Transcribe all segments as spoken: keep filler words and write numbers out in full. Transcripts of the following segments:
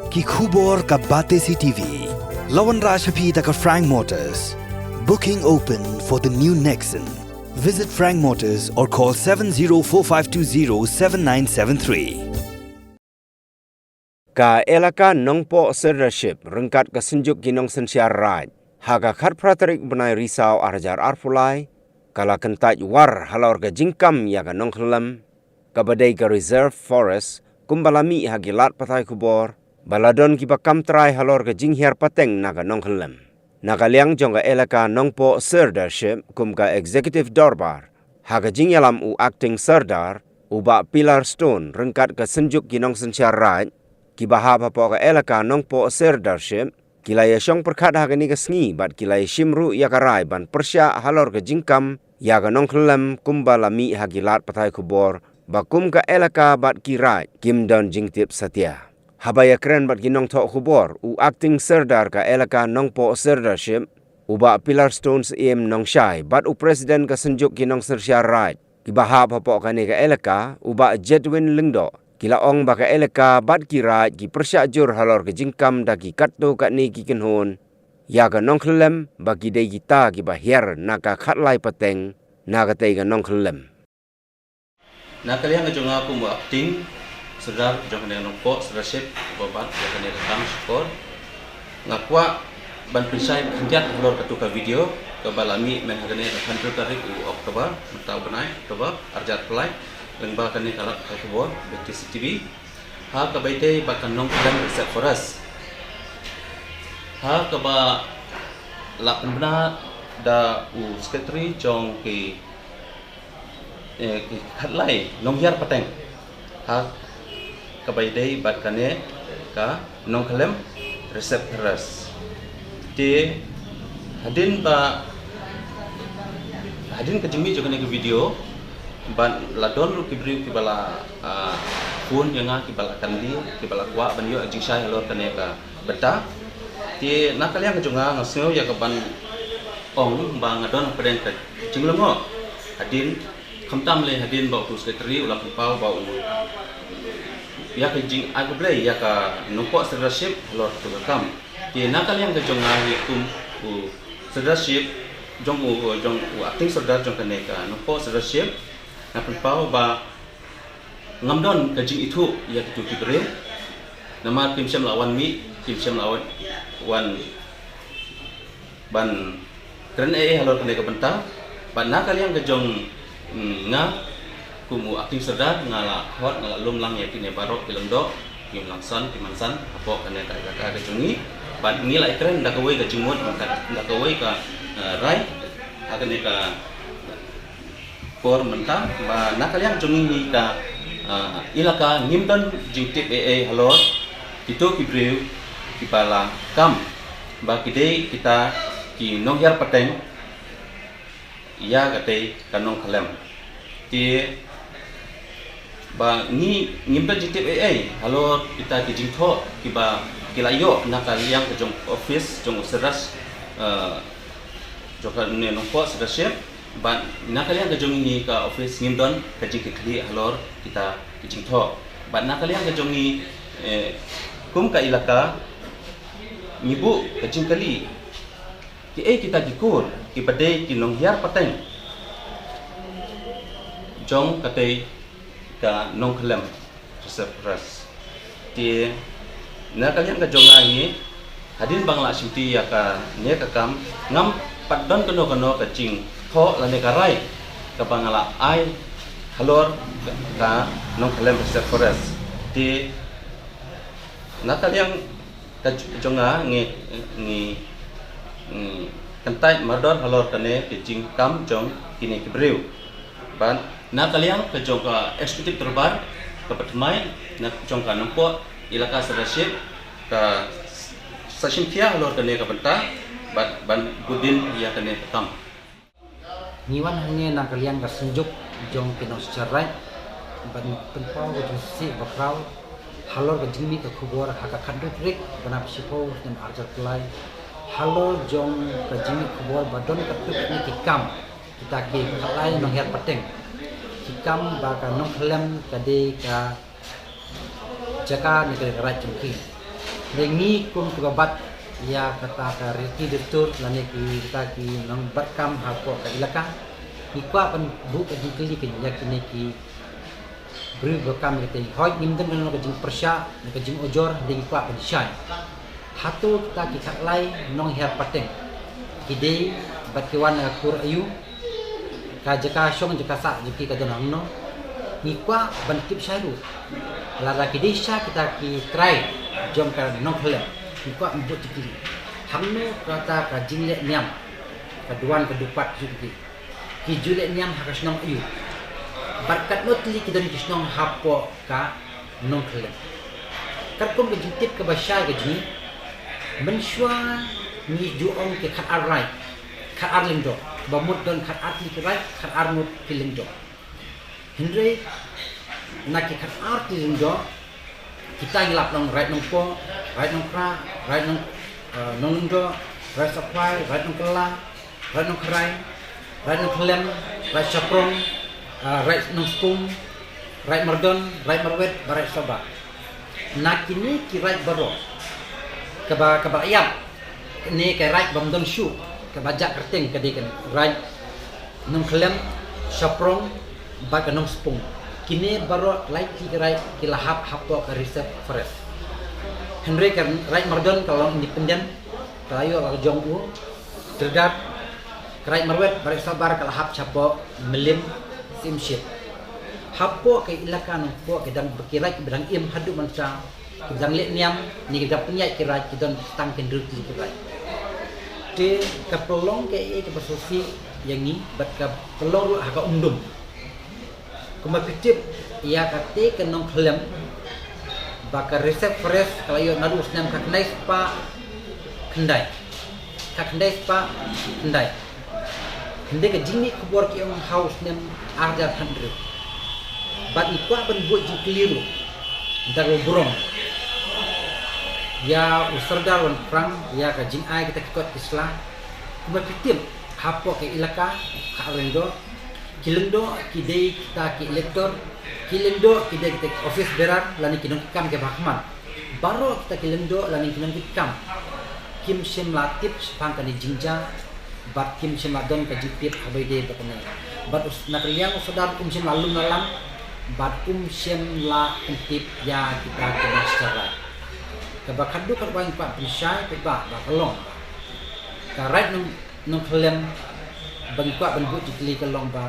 Ki khubor ka Batesi T V. La wanrah sha phi da ka Frank Motors. Booking open for the new Nexon. Visit Frank Motors or call seven zero four five two zero seven nine seven three. Ka elaka Nongpoh Sirdarship ryngkat ka Synjuk ki Nongsynshar Raid, ha ka khatphra tarik bnai Risaw ar hajar arphew lai, ka la kyntait war halor ka jingkam ïa ka nongkhyllem, kaba dei ka Reserve Forest, kumba la mih ha ki lad pathai khubor ba la don kiba kam trai halor ka jinghiar pateng na ka nongkhyllem. Na ka liang jong ka elaka Nongpoh Sirdarship, kum ka Executive Dorbar, ha ka jingïalam u Acting Sardar, u Bah Pilar Stone, ryngkat ka Synjuk ki Nongsynshar Raid, kiba hap hapoh ka elaka Nongpoh Sirdarship, ki la ïashong pyrkhat ha kane ka sngi bad ki la ïashim ruh ïa ka rai ban pyrshah halor ka jingkam ïa ka nongkhyllem, kumba la mih ha ki lad pathai khubor ba kum ka elaka bad ki raid kim don jingtip satia. Haba ïakren bad ki nongthoh khubor, u Acting Sardar ka elaka Nongpoh Sirdarship, u Bah Pilar Stone Syiem Nongshai, bad u President ka Synjuk ki Nongsynshar Raid, kiba hap hapoh kane ka elaka, u Bah Jedwin Lyngdoh, ki la ong ba ka elaka bad ki raid ki pyrshah jur halor ka jingkam da ki katto katne ki kynhun ïa ka nongkhyllem, ba ki dei kita kiba hiar na ka khatlai pateng na katei ka nongkhyllem. Na ka liang ka jong nga kum u Acting Sardar jong kane ka Nongpoh Sirdarship, uba bat ïa kane ka kam shukor, nga kwah ban pynshai khyndiat halor katu ka video kaba la mih mynta ha kane ka khathynriew tarik u October, mynta u bnai October, ar hajar arphew lai, lyngba kane ka lad pathai khubor Batesi T V, ha kaba ïadei bad ka nongkhyllem Reserve Forest, ha kaba la pynbna da u Secretary jong ki, eh, ki khatlai nonghiar pateng, ha kaba ïadei bad kane ka nongkhyllem Reserve Forest. Te hadien ba, hadien ka jingmih jong kane ka video, ba la don ruh ki briew kiba la, ah, phone ïa nga, kiba la kylli, kiba la kwah ban ïoh jingshai halor kane ka bynta. Te na ka liang ka jong nga, nga sngew ïa ka ban ong ba nga don hapdeng ka jinglyngngoh. Hadien, khamtam lei hadien ba utu u Secretary u la pynpaw ba u ïa ka jingai khublei ïa ka Nongpoh Sirdarship halor katu ka kam. Te na ka liang ka jong nga hi kum u Sirdarship, jong u, jong u Acting Sardar jong kane ka Nongpoh Sirdarship, nga pynpaw ba ngam don ka jingithuh ïa kitu ki briew. Namar kim shym la wan mih, kim shym la wan, wan ban kren ei ei halor kane ka bynta. Bad na ka liang ka jong, mm, nga kum u Acting Sardar, nga la hot, nga la lum lang ïa kine baroh ki lyngdoh, ki nongsan, ki mansan hapoh kane ka elaka ka jong ngi. Bad ngi la ïakren da kawei ka jingmut, da kawei ka, eh, rai ha kane ka por mynta, ba na ka liang jong ngi hi ka, ah, elaka, ngim don jingtip ei ei halor kito ki briew kiba la kam ba ki dei kita ki nonghiar pateng ïa katei ka nongkhyllem. Te ba ngi, ngim don jingtip ei ei halor kita ki jingthoh kiba ki la ïoh na ka liang ka jong office jong u Sardar, eh, jong kane Nongpoh Sirdarship. Bad na ka liang ka jong ngi ka office ngim don ka jingkitkhlieh halor kita ki jingthoh. Bad na ka liang ka jong ngi, eh, kum ka elaka, ngi buh ka jingkylli, kiei kita ki kur kiba dei ki nonghiar pateng jong katei ka nongkhyllem Reserve Forest. Te na ka liang ka jong nga hi, hadien ba nga la shimti ïa kane ka kam, ngam pat don kano kano ka jingthoh lane ka rai kaba nga la ai halor ka, ka nongkhyllem Reserve Forest. Te na ka liang ka j-, jong nga ngi, ngi, ngi kyntait mardor halor kane ka jingkam jong kine ki briew. Bad na ka liang ka jong ka Executive Dorbar kaba thymmai, na jong ka Nongpoh Elaka Sirdarship, ka s-, sa shim khia halor kane ka bynta, bad ban bud dien ïa kane ka kam. Ngi wan hangne na ka liang ka Synjuk jong ki Nongsynshar Raid ban pynpaw ka jingsngewsih bakhraw halor ka jingmih ka khubor ha ka khathynriew tarik bnai shiphew snem ar hajar arphew lai, halor jong ka jingmih khubor ba don katto katne ki kam, kita ki khatlai nonghiar pateng, ki kam ba ka nongkhyllem ka dei ka jaka ne ka raid jong ki. Te ngi kum ki ba bat ïa kata ka riti dustur lane ki kata ki nongbat kam hapoh ka ilaka, ngi kwah ban buh ka jingkylli kane ïa kine ki briew ba kam ïa kata. Hooid, ngim don kano ka jingpyrshah ne ka jingujor, te ngi kwah ban shai. Hato kita ki khatlai nonghiar pateng ki dei bad ki wan na ka kur aïu? Ka jaka shong jaka sah jong ki ka don hangno? Ngi kwah ban tip shai ruh. Lada ki dei sha kita ki trai jong ka Nongkhyllem, ngi kwah ban buh jingkylli. Hangno kata ka jingleh niam ka duwan ka dupat jong ki? Ki ju leh niam ha ka shnong aïu? Bad katno tylli ki don ki shnong hapoh ka Nongkhyllem? Katkum ka jingtip kaba shai ka jong ngi, mynshuwa ngi ju ong ki khatar raij, khatar lyngdoh, kaba mut don khatar tylli ki raij, khatar ngut ki lyngdoh. Hynrei na ki khatar tylli ki lyngdoh, kita ngi la pynlong Raid Nongpoh, Raid Nongkhrah, Raid Nong, eh, Nonglyngdoh, Raid Sohkhwai, Raid Nongkylla, Raid Nongkharai, Raid Nongkhyllem, Raid Shaprong, eh, Raid Nongspung, Raid Mardon, Raid Marwet, bad Raid Sohbar. Na kine ki raid baroh, kaba, kaba ïap, kane ka raid bym don shuh, kaba jah kyrteng ka dei ka Raid Nongkhyllem, Shaprong, bad ka Nongspung. Kine baroh lai tylli ki raid ki la hap hapoh ka Reserve Forest. Hynrei ka Raid Mardon ka long independent, ka la ïoh la ka jong u sordar. Ka Raid Marwet bad Raid Sohbar ka la hap shapoh Mylliem Syiemship. Hapoh ka ilaka Nongpoh ki dang, ki raid kiba dang im haduh mynta, kiba dang leh niam ne kiba dang pynïaid ki raid ki don tang ki hynriew tylli ki raid. Te ka pynlong kaei kaba sngewsih ïa ngi bad ka pynlong ruh ha ka umdum. Kumba phi tip, ïa kata ka Nongkhyllem, ba ka Reserve Forest ka la ïoh naduh u snem khatkhyndai spah khyndai. Khatkhyndai spah khyndai. Hynrei ka jingmih khubor ki ong ha u snem ar hajar khathynriew. Bad ngi kwah ban buh jingkylli ruh da kaba burom ïa u Sordar Wanphrang ïa ka jingai kita ki kot ki sla. Kumba phi tip, hapoh ka ilaka, ka Lyngdoh, ki Lyngdoh ki dei kita ki elector, ki Lyngdoh ki dei kita ki office bearer lane ki nongkitkam kiba hakhmat. Baroh kita ki Lyngdoh lane ki nongkitkam kim shym la tip shaphang kane jingjia, bad kim shym la don ka jingtip haba ïadei bad kane. Bad us-, na ka liang u Sordar um shym la lum la lang, bad um shym la pyntip ïa kita ki nongshynshar raid. Kaba khadduh khadwai ngi kwah pynshai paidbah ba ka long ba ka Raid Nong, Nongkhyllem ba ngi kwah ban buh jingkylli ka long ba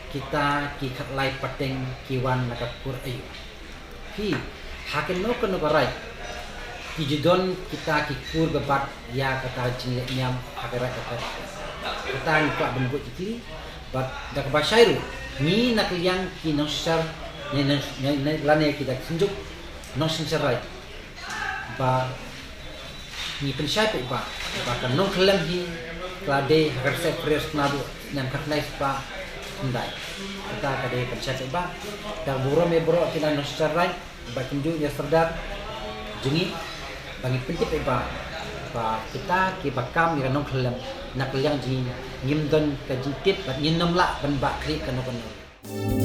kita ki khatlai pateng ki wan na ka kur aïu? Phi, ha kano kano ka raid ki ju don kita ki kur ba bat ïa kata ka jingleh niam ha ka raid ka raid. Kata ngi kwah ban buh jingkylli, bad da kaba shai ruh, ngi na ka liang ki nongshynshar, ne, ne, ne, ne, lane kita ki synjuk nongshynshar raid, ba ngi pynshai paidbah ba ka Nongkhyllem hi ka la dei ha ka Reserve Forest naduh snem khatkhyndai spah khyndai. Kata ka dei pynshai paidbah. Da kaba burom ïa baroh ki nongshynshar raid, bad kumjuh ïa u Sordar jong ngi, ba ngi pyntip paidbah ba kita kiba kam ïa ka Nongkhyllem na ka liang jong ngi ngim don ka jingtip bad ngin ym lah ban bah khlieh kano kano.